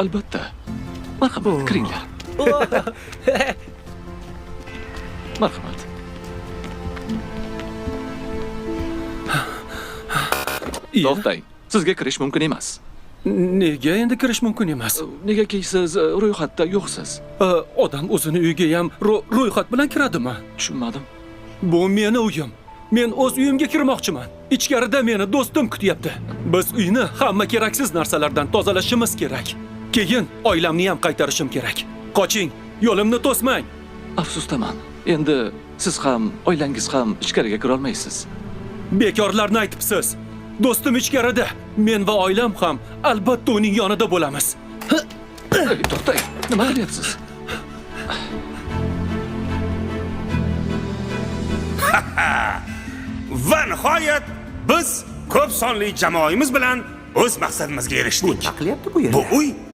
Albatta. Marhamat, kiringlar. Marhamat. To'xtang. Sizga kirish mumkin emas. Nega endi kirish mumkin emas? Negaki siz ro'yxatda yo'qsiz. Odam o'zini uyiga ham ro'yxat bilan kiradimi? Tushunmadim. Bu meni uyim. Men o'z uyimga kirmoqchiman. Ichkarida meni do'stim kutyapti. Biz uyni hamma keraksiz narsalardan tozalashimiz kerak. Keyin oilamni ham qaytarishim kerak. Qoching, yo'limni to'smang. Afsusdaman. Endi siz ham, oilangiz ham ichkariga kira olmaysiz. Bekorlarni aytibsiz. Do'stim ichkarida. Men va oilam ham albatta uning yonida bo'lamiz. To'xtang. Nima qilyapsiz? Va nihoyat biz ko'p sonli jamoamiz bilan o'z maqsadimizga erishdik. Nima qilyapti bu yerda? Bu uy